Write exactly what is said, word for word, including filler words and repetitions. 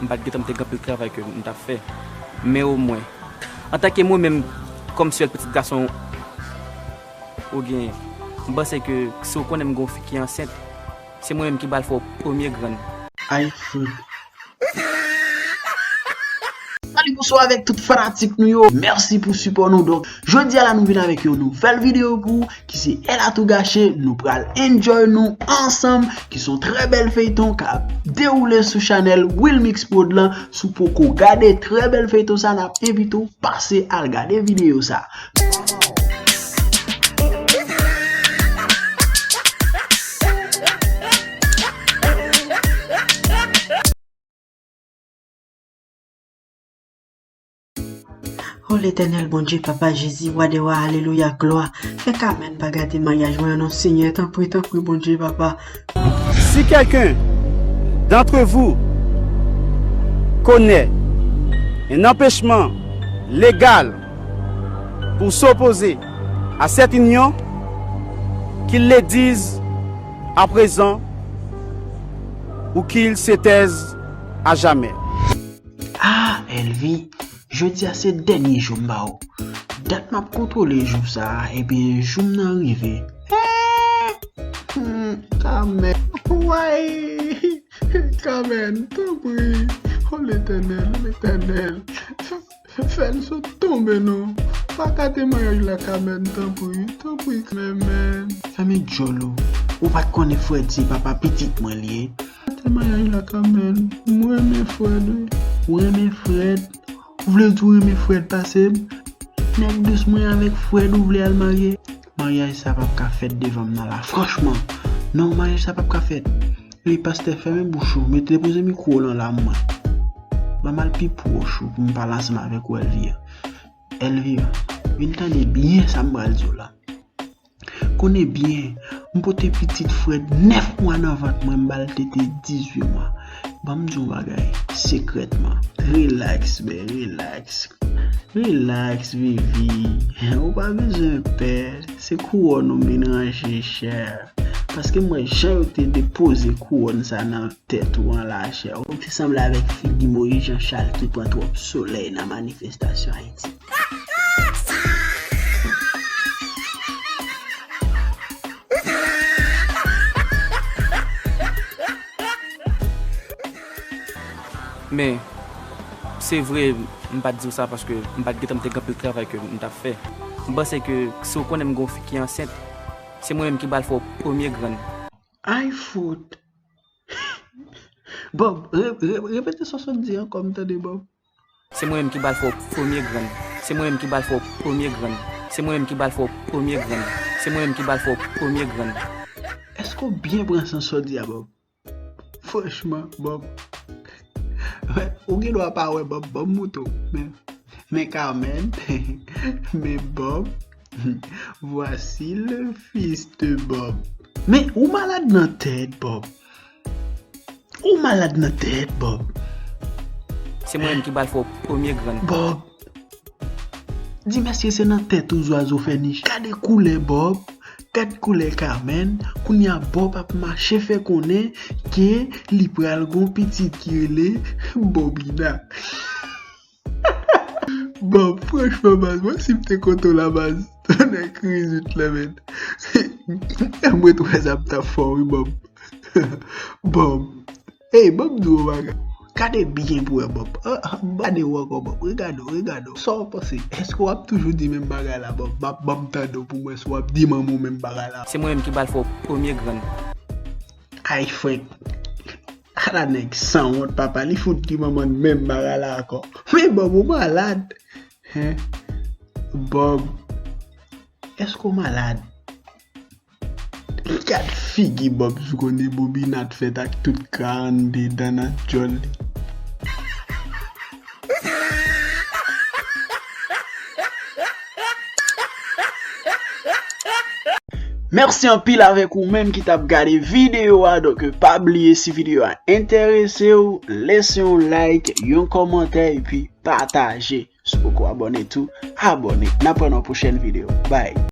M pa t gentan, m te gen anpil travay ke m t ap fè. Men omwen, antanke mwen menm, kòm sèl pitit gason ou genyen, m panse ke si w konnen m gen yon fi ki ansent, se mwen menm ki pral fè w premye grann. Ay, fout. Salut, bonsoir avèk tout fanatik nou yo. Mèsi pou sipò nou. Donk, jodi a la, nou vin avèk yon nouvèl videyo pou ou ki se Elle a tout gâché. Nou pral enjoy nou ansanm, ki se yon trè bèl feyton k ap dewoule sou chanèl Wilmix Prod lan. Si w poko gade trè bèl feyton sa, n ap envite w pase al gade videyo sa. O Letènèl Bondye, Papa Jezi, Wa dè wa, alelouya, glwa. Fè Kamèn pa gate maryaj mwen an non, Senyè, tanpri, tanpri, Bondye, Papa. Si quelqu'un d'entre vous connaît un empêchement légal pour s'opposer à cette union, qu'il le dise à présent ou qu'il se taise à jamais. Ah, Elvi, jodi a se dènye jou m ba ou. Dat m ap kontwole jou sa a, ebyen, jou m nan rive. Eh! Hmm, Kamèn, way! Kamèn, tanpri, o Letènèl, o Letènèl, fè l sot tonbe non. Pa gate maryaj la, Kamèn, tanpri, tanpri, Kamèn. Fèmen djòl ou. Ou pa t konnen Frèd se papa pitit mwen li ye? Gate maryaj la, Kamèn. M renmen Frèd, wi. Ou renmen Frèd? Ou vle di w renmen Frèd pase m? Nèg dous mwen avèk Frèd ou vle al marye? Maryaj sa p ap ka fèt devan m nan la, franchman. Non, maryaj sa p ap ka fèt. Ey, pastè, fèmen bouch ou. Mete, depoze mikwo w nan lam mwen. Ban m al pi pwòch ou pou m pale ansanm avèk ou, Elvira. Elvira, vin tande byen sa m pral di w la. Konnen byen, m pote pitit Frèd nèf mwa nan vant mwen, m ba l tete dizuit mwa. Ban m di w yon bagay, sekrètman. Rilaks, bè, rilaks. Rilaks, Vivi. Ou pa bezwen pè. Se kouwòn ou m vin ranje, chè. Paske m wè jan yo te depoze kouwòn sa nan tèt ou an la, chè. Ou te sanble avèk figi Moyiz Jan Chal ki pran twòp solèy nan manifestasyon Ayiti. Men, se vre, m pa t di w sa paske m pa t gentan, m te gen anpil travay ke m t ap fè. M panse ke si w konnen m gen yon fi ki ansent, se mwen menm ki pral fè w premye grann. Ay, fout! Bob, re-, re-, repete sa w sot di ankò, m tande, Bob. Se mwen menm ki pral fè w premye grann. Se mwen menm ki pral fè w premye grann. Se mwen menm ki pral fè w premye grann. Se mwen menm ki pral fè w premye grann. Èske w byen pran sans sa w di a, Bob? Franchman, Bob. Ou gen dwa pa wè, Bob, ban m montre w. Men, men Carmen, men Bob. Voici le fils de Bob. Men ou malad nan tèt, Bob. Ou malad nan tèt, Bob. Se mwen menm ki pral fè w premye grann. Bob. Di mesye se nan tèt ou zwazo fè nich. Gade koulè Bob. Gad koulè Carmen. Kounye a Bob ap mache fè konnen ke li pral gon pitit ki rele Bobina. Bob, franchman, baz, mwen si m te kote w la, baz, tonnè krizit la, men. Mwen t wè sa m t ap fè w, wi, Bob. Bob. Ey, Bob, di w bagay. Gade byen pou wè, Bob. Ah, ah, gade w ankò, Bob. Regade w, regade w. Sa w panse? Èske w ap toujou di menm bagay la, Bob? M ap, ban m tande w pou m wè si w ap di manman w menm bagay la. Se mwen menm ki pral fè w premye grann. Ay, frenk. Ala nèg sanwont, papa, li fout di manman l menm bagay la ankò. Men Bob, ou malad. Hen? Bob, èske w malad? Gad figi Bob, si w konnen Bobina t fèt ak tout karannde dan nan djòl li. Mèsi anpil avèk ou menm ki t ap gade videyo a. Donk, pa bliye, si videyo a enterese w, lese yon like, yon kòmantè, epi pataje. Si w poko abòne tou, abòne. N ap wè nan pwochèn videyo. Bye.